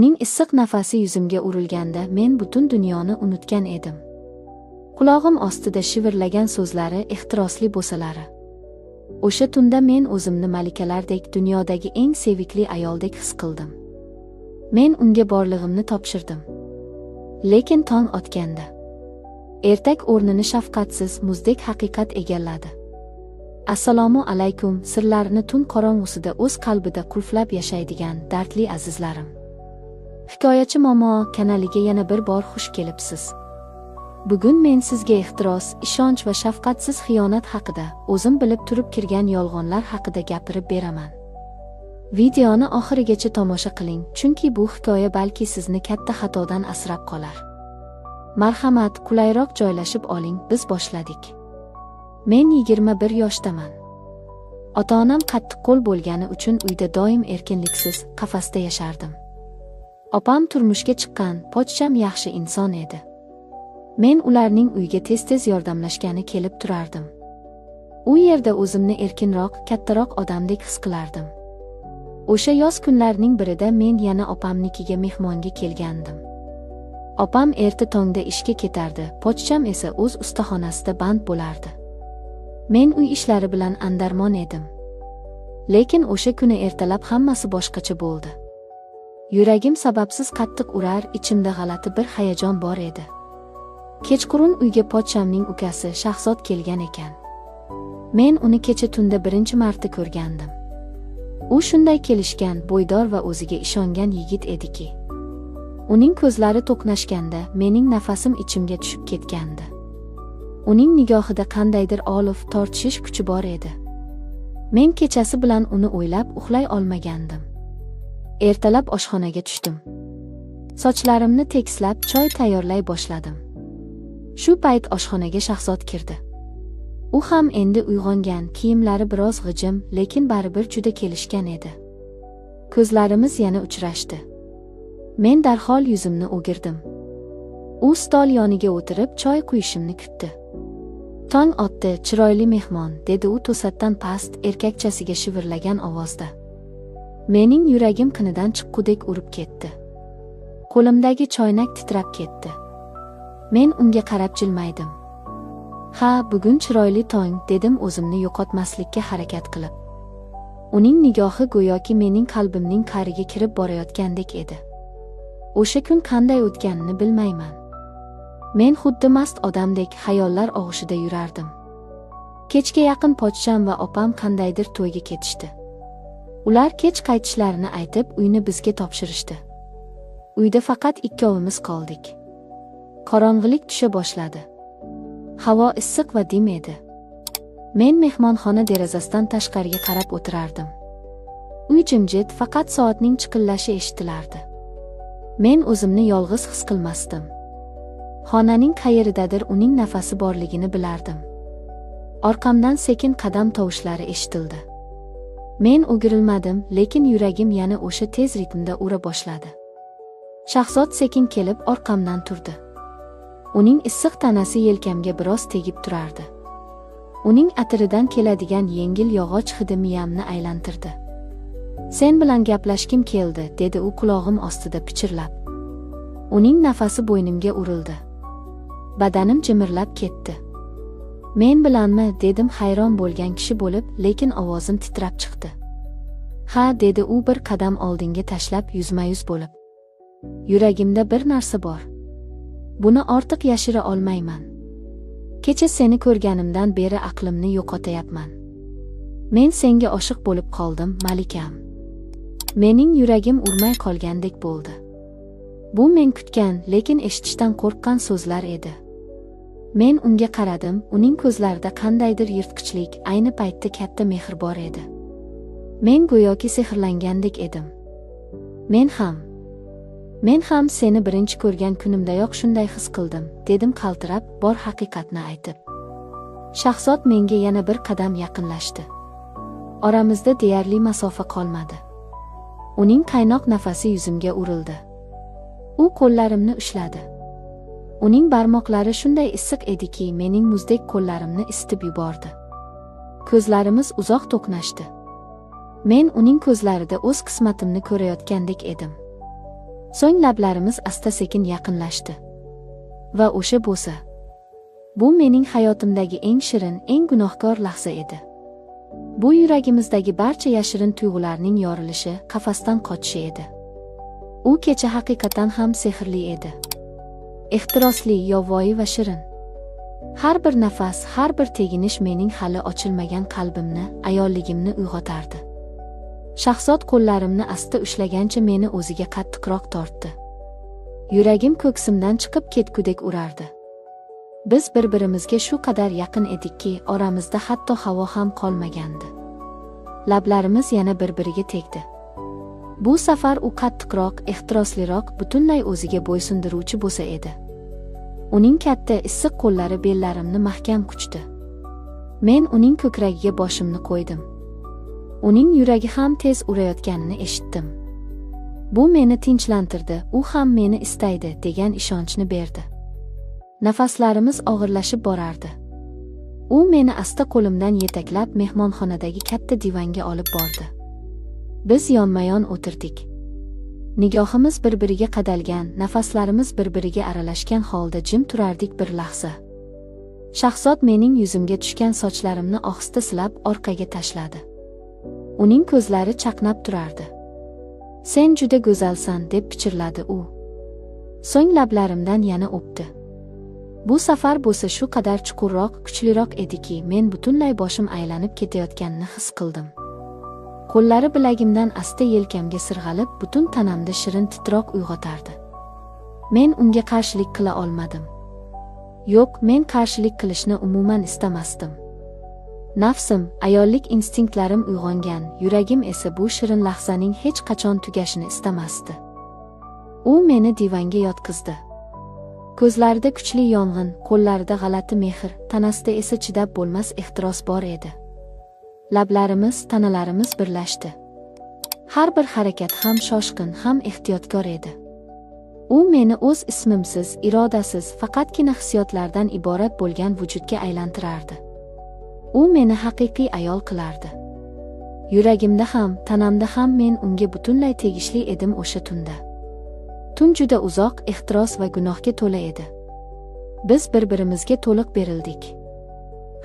Uning issiq nafasi yuzimga urilganda men butun dunyoni unutgan edim. Qulog'im ostida shivirlagan so'zlari, ehtirosli bo'salari. O'sha tunda men o'zimni malikalardek, dunyodagi eng sevikli ayoldek his qildim. Men unga borlig'imni topshirdim. Lekin tong otganda ertak o'rnini shafqatsiz muzdek haqiqat egalladi. Assalomu alaykum, sirlarini tun qorong'usida o'z qalbida qulflab yashaydigan dardli azizlarim. Hikoyachi momo kanaliga yana bir bor xush kelibsiz. Bugun men sizga ehtiros, ishonch va shafqatsiz xiyonat haqida, o'zim bilib turib kirgan yolg'onlar haqida gapirib beraman. Videoni oxirigacha tomosha qiling, chunki bu hikoya balki sizni katta xatodan asrab qolar. Marhamat, qulayroq joylashib oling, biz boshladik. Men 21 yoshdaman. Ota-onam qattiqqo'l bo'lgani uchun uyda doim erkinliksiz, qafasda yashardim. Opam turmushga chiqqan, pochcham yaxshi inson edi. Men ularning uyga tez-tez yordamlashgani kelib turardim. U yerda o'zimni erkinroq, kattaroq odamdek his qilardim. O'sha yoz kunlarining birida men yana opamnikiga mehmonga kelgandim. Opam erta tongda ishga ketardi, pochcham esa o'z ustaxonasida band bo'lardi. Men uy ishlari bilan andarmon edim. Lekin o'sha kuni ertalab hammasi boshqacha bo'ldi. Yuragim sababsiz qattiq urar, ichimda g'alati bir hayajon bor edi. Kechqurun uyga pochchamning ukasi Shahzod kelgan ekan. Men uni kecha tunda birinchi marta ko'rgandim. U shunday kelishgan, bo'ydor va o'ziga ishongan yigit ediki. Uning ko'zlari to'qnashganda mening nafasim ichimga tushib ketgandi. Uning nigohida qandaydir olov, tortishish kuchi bor edi. Men kechasi bilan uni o'ylab uxlay olmagandim. Ertalab oshxonaga tushdim. Sochlarimni tekislab choy tayyorlay boshladim. Shu payt oshxonaga Shahzod kirdi. U ham endi uyg'ongan, kiyimlari biroz g'ijim, lekin baribir juda kelishgan edi. Ko'zlarimiz yana uchrashdi. Men darhol yuzimni o'girdim. U stol yoniga o'tirib choy quyishimni kutdi. Tong otdi, chiroyli mehmon, dedi u to'satdan past, erkakchasiga shivirlagan ovozda. Mening yuragim qinidan chiqqudek urib ketdi. Qo'limdagi choynak titrab ketdi. Men unga qarab jilmaydim. Ha, bugun chiroyli tong, dedim o'zimni yo'qotmaslikka harakat qilib. Uning nigohi go'yoki mening qalbimning qa'riga kirib borayotgandek edi. O'sha kun qanday o'tganini bilmayman. Men xuddi mast odamdek xayollar og'ushida yurardim. Kechga yaqin pochcham va opam qandaydir to'yga ketishdi. Ular kech qaytishlarini aytib, uyni bizga topshirishdi. Uyda faqat ikkovimiz qoldik. Qorong'ilik tusha boshladi. Havo issiq va dim edi. Men mehmonxona derazasidan tashqariga qarab o'tirardim. Uy jimjit, faqat soatning chiqillashi eshitilardi. Men o'zimni yolg'iz his qilmasdim. Xonaning qayeridadir uning nafasi borligini bilardim. Orqamdan sekin qadam tovushlari eshitildi. Men o'girilmadim, lekin yuragim yana o'sha tez ritmda ura boshladi. Shahzod sekin kelib orqamdan turdi. Uning issiq tanasi yelkamga biroz tegib turardi. Uning atiridan keladigan yengil yog'och hidi miyamni aylantirdi. Sen bilan gaplashgim keldi, dedi u qulog'im ostida pichirlab. Uning nafasi bo'ynimga urildi. Badanim jimirlab ketdi. Men bilanmi, dedim hayron bo'lgan kishi bo'lib, lekin ovozim titrab chiqdi. Ha, dedi u bir qadam oldinga tashlab yuzma-yuz bo'lib. Yuragimda bir narsa bor. Buni ortiq yashira olmayman. Kecha seni ko'rganimdan beri aqlimni yo'qotayapman. Men senga oshiq bo'lib qoldim, malikam. Mening yuragim urmay qolgandek bo'ldi. Bu men kutgan, lekin eshitishdan qo'rqqan so'zlar edi. Men unga qaradim, uning ko'zlarida qandaydir yirtqichlik, ayni paytda katta mehr bor edi. Men go'yoki sehrlangandek edim. Men ham seni birinchi ko'rgan kunimdayoq shunday his qildim, dedim qaltirab, bor haqiqatni aytib. Shahzod menga yana bir qadam yaqinlashdi. Oramizda deyarli masofa qolmadi. Uning qaynoq nafasi yuzimga urildi. U qo'llarimni ushladi. Uning barmoqlari shunday issiq ediki, mening muzdek qo'llarimni isitib yubordi. Ko'zlarimiz uzoq to'qnashdi. Men uning ko'zlarida o'z qismatimni ko'rayotgandek edim. So'ng lablarimiz asta-sekin yaqinlashdi. Va o'sha bo'sa. Bu mening hayotimdagi eng shirin, eng gunohkor lahza edi. Bu yuragimizdagi barcha yashirin tuyg'ularning yorilishi, qafasdan qochishi edi. U kecha haqiqatan ham sehrli edi. Ehtirosli, yovvoyi va shirin. Har bir nafas, har bir teginish mening hali ochilmagan qalbimni, ayolligimni uyg'otardi. Shahzod qo'llarimni asta ushlagancha meni o'ziga qattiqroq tortdi. Yuragim ko'ksimdan chiqib ketgudek urardi. Biz bir-birimizga shu qadar yaqin edikki, oramizda hatto havo ham qolmagandi. Lablarimiz yana bir-biriga tegdi. Bu safar u qattiqroq, ehtirosliroq, butunlay o'ziga bo'ysundiruvchi bo'sa edi. Uning katta, issiq qo'llari bellarimni mahkam quchdi. Men uning ko'kragiga boshimni qo'ydim. Uning yuragi ham tez urayotganini eshitdim. Bu meni tinchlantirdi, u ham meni istaydi degan ishonchni berdi. Nafaslarimiz og'irlashib borardi. U meni asta qo'limdan yetaklab mehmonxonadagi katta divanga olib bordi. Biz yonma-yon o'tirdik. Nigohimiz bir-biriga qadalgan, nafaslarimiz bir-biriga aralashgan holda jim turardik bir lahza. Shahzod mening yuzimga tushgan sochlarimni ohista silab orqaga tashladi. Uning ko'zlari chaqnab turardi. "Sen juda go'zalsan", deb pichirladi u. So'ng lablarimdan yana o'pdi. Bu safar bo'lsa shu qadar chuqurroq, kuchliroq ediki, men butunlay boshim aylanib ketayotganini his qildim. Qo'llari bilagimdan asta yelkamga sirg'alib, butun tanamda shirin titroq uyg'otardi. Men unga qarshilik qila olmadim. Yo'q, men qarshilik qilishni umuman istamasdim. Nafsim, ayollik instinktlari uyg'ongan, yuragim esa bu shirin lahzaning hech qachon tugashini istamasdi. U meni divanga yotqizdi. Ko'zlarida kuchli yong'in, qo'llarida g'alati mehr, tanasida esa chidab bo'lmas ehtiros bor edi. Lablarimiz, tanalarimiz birlashdi. Har bir harakat ham shoshqin, ham ehtiyotkor edi. U meni o'z ismimsiz, irodasiz, faqatgina hissiyotlardan iborat bo'lgan vujudga aylantirardi. U meni haqiqiy ayol qilardi. Yuragimda ham, tanamda ham men unga butunlay tegishli edim o'sha tunda. Tun juda uzoq, ehtiros va gunohga to'la edi. Biz bir-birimizga to'liq berildik.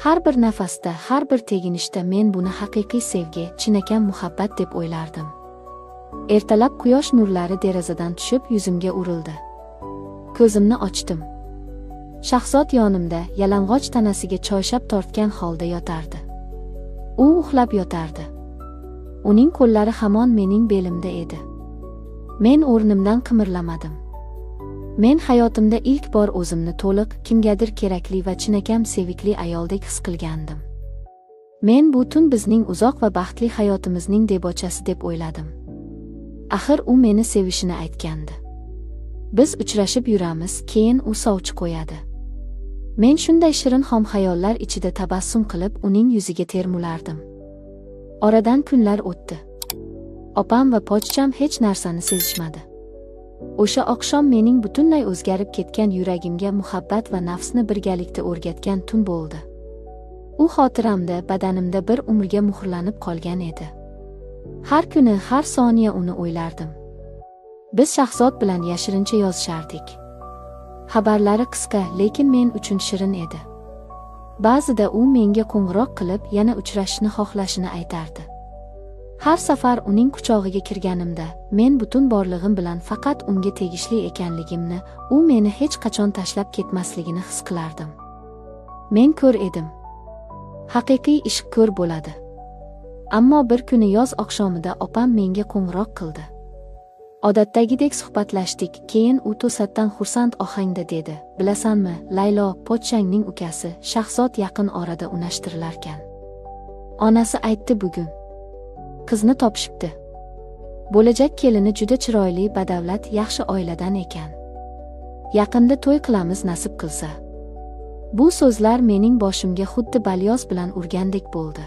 Har bir nafasda, har bir teginishda men buni haqiqiy sevgi, chinakam muhabbat deb o'ylardim. Ertalab quyosh nurlari derazadan tushib yuzimga urildi. Ko'zimni ochdim. Shahzod yonimda, yalang'och tanasiga choyshab tortgan holda yotardi. U uxlab yotardi. Uning qo'llari hamon mening belimda edi. Men o'rnimdan qimirlamadim. Men hayotimda ilk bor o'zimni to'liq, kimgadir kerakli va chinakam sevikli ayoldek his qilgandim. Men bu tun bizning uzoq va baxtli hayotimizning debochasi deb o'yladim. Axir u meni sevishini aytgandi. Biz uchrashib yuramiz, keyin u sovchi qo'yadi. Men shunday shirin xom xayollar ichida tabassum qilib, uning yuziga termulardim. Oradan kunlar o'tdi. Opam va pochcham hech narsani sezishmadi. O'sha oqshom mening butunlay o'zgarib ketgan yuragimga muhabbat va nafsni birgalikda o'rgatgan tun bo'ldi. U xotiramda, badanimda bir umrga muhrlanib qolgan edi. Har kuni, har soniya uni o'ylardim. Biz Shahzod bilan yashirincha yozishardik. Xabarlari qisqa, lekin men uchun shirin edi. Ba'zida u menga qo'ng'iroq qilib, yana uchrashishni xohlashini aytardi. Har safar uning quchog'iga kirganimda, men butun borlig'im bilan faqat unga tegishli ekanligimni, u meni hech qachon tashlab ketmasligini his qilardim. Men ko'r edim. Haqiqiy ishq ko'r bo'ladi. Ammo bir kuni yoz oqshomida opam menga qo'ng'iroq qildi. Odatdagidek suhbatlashdik, keyin u to'satdan xursand ohangda dedi: "Bilasanmi, Laylo, pochchangning ukasi Shahzod yaqin orada unaштirilarkan. Onasi aytdi bugun. Qizni topishibdi. Bo'lajak kelini juda chiroyli, badavlat, yaxshi oiladan ekan. Yaqinda to'y qilamiz nasib qilsa." Bu so'zlar mening boshimga xuddi balyoz bilan urgandek bo'ldi.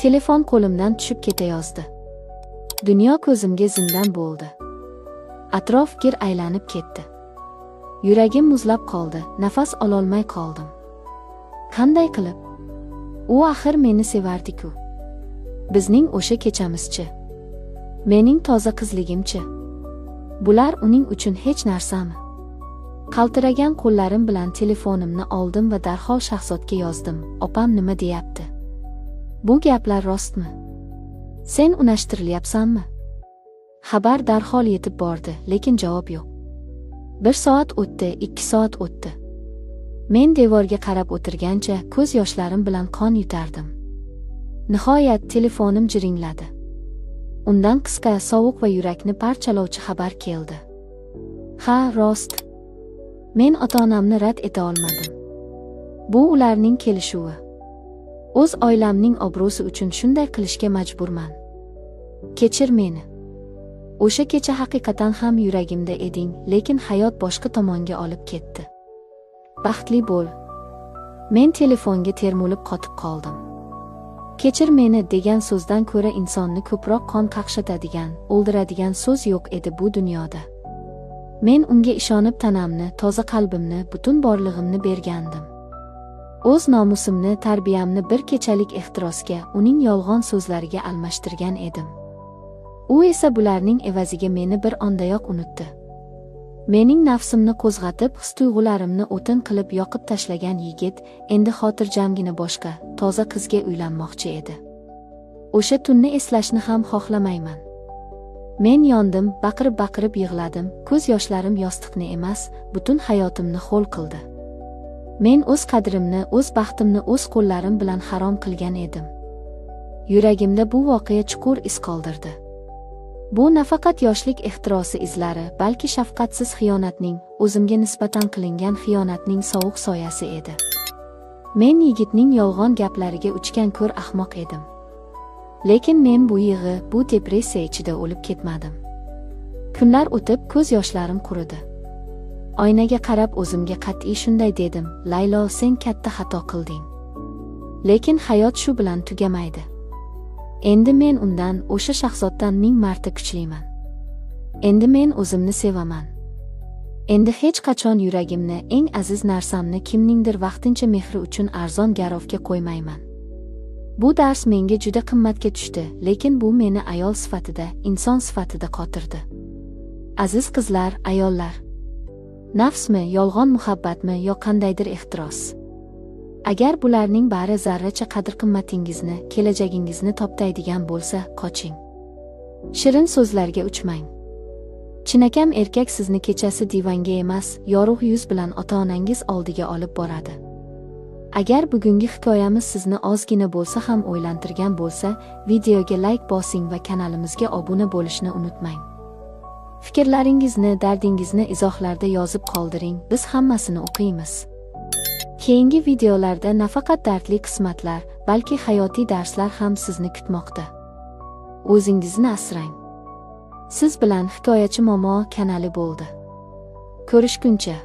Telefon qo'limdan tushib ketayozdi. Dunyo ko'zimga zindan bo'ldi. Atrof gir aylanib ketdi. Yuragim muzlab qoldi, nafas ololmay qoldim. Qanday qilib? U axir meni sevardi-ku. Bizning o'sha kechamizchi? Mening toza qizligimchi? Bular uning uchun hech narsami? Qaltiragan qo'llarim bilan telefonimni oldim va darhol Shahzodga yozdim: "Opam nima deyapti? Bu gaplar rostmi? Sen unashtirilyapsanmi?" Xabar darhol yetib bordi, lekin javob yo'q. 1 soat o'tdi, 2 soat o'tdi. Men devorga qarab o'tirgancha ko'z yoshlarim bilan qon yutardim. Nihoyat telefonim jiringladi. Undan qisqa, sovuq va yurakni parchalovchi xabar keldi. Ha, rost. Men ota-onamni rad eta olmadim. Bu ularning kelishuvi. O'z oilamning obro'si uchun shunday qilishga majburman. Kechir meni. O'sha kecha haqiqatan ham yuragimda eding, lekin hayot boshqa tomonga olib ketdi. Baxtli bo'l. Men telefonga termulib qotib qoldim. Kechir meni degan so'zdan ko'ra insonni ko'proq qon qaqshatadigan, o'ldiradigan so'z yo'q edi bu dunyoda. Men unga ishonib tanamni, toza qalbimni, butun borlig'imni bergandim. O'z nomusimni, tarbiyamni bir kechalik ehtirosga, uning yolg'on so'zlariga almashtirgan edim. U esa bularning evaziga meni bir ondayoq unutdi. Mening nafsimni qo'zg'atib, his-tuyg'ularimni o'tin qilib yoqib tashlagan yigit endi xotirjamgina boshqa, toza qizga uylanmoqchi edi. O'sha tunni eslashni ham xohlamayman. Men yondim, baqirib-baqirib yig'ladim, ko'z yoshlarim yostiqni emas, butun hayotimni ho'l qildi. Men o'z qadrimni, o'z baxtimni o'z qo'llarim bilan harom qilgan edim. Yuragimda bu voqea chuqur iz qoldirdi. Bu nafaqat yoshlik ehtirosi izlari, balki shafqatsiz xiyonatning, o'zimga nisbatan qilingan xiyonatning sovuq soyasi edi. Men yigitning yolg'on gaplariga uchgan ko'r ahmoq edim. Lekin men bu yig'i, bu depressiya ichida o'lib ketmadim. Kunlar o'tib, ko'z yoshlarim quridi. Oynaga qarab o'zimga qat'iy shunday dedim: "Laylo, sen katta xato qilding. Lekin hayot shu bilan tugamaydi. Endi men undan, o'sha Shahzoddan 1000 marta kuchliman. Endi men o'zimni sevaman. Endi hech qachon yuragimni, eng aziz narsamni kimningdir vaqtincha mehri uchun arzon garovga qo'ymayman." Bu dars menga juda qimmatga tushdi, lekin bu meni ayol sifatida, inson sifatida qotirdi. Aziz qizlar, ayollar. Nafsmi, yolg'on muhabbatmi yo qandaydir ehtiros? Agar bularning bari zarracha qadr-qimmatingizni, kelajagingizni toptaydigan bo'lsa, qoching. Shirin so'zlarga uchmang. Chinakam erkak sizni kechasi divanga emas, yorug' yuz bilan ota-onangiz oldiga olib boradi. Agar bugungi hikoyamiz sizni ozgina bo'lsa ham o'ylantirgan bo'lsa, videoga like bosing va kanalimizga obuna bo'lishni unutmang. Fikrlaringizni, dardingizni izohlarda yozib qoldiring, biz hammasini o'qiymiz. Keyingi videolarda nafaqat dardli qismatlar, balki hayotiy darslar ham sizni kutmoqda. O'zingizni asrang. Siz bilan Hikoyachi Momo kanali bo'ldi. Ko'rishguncha.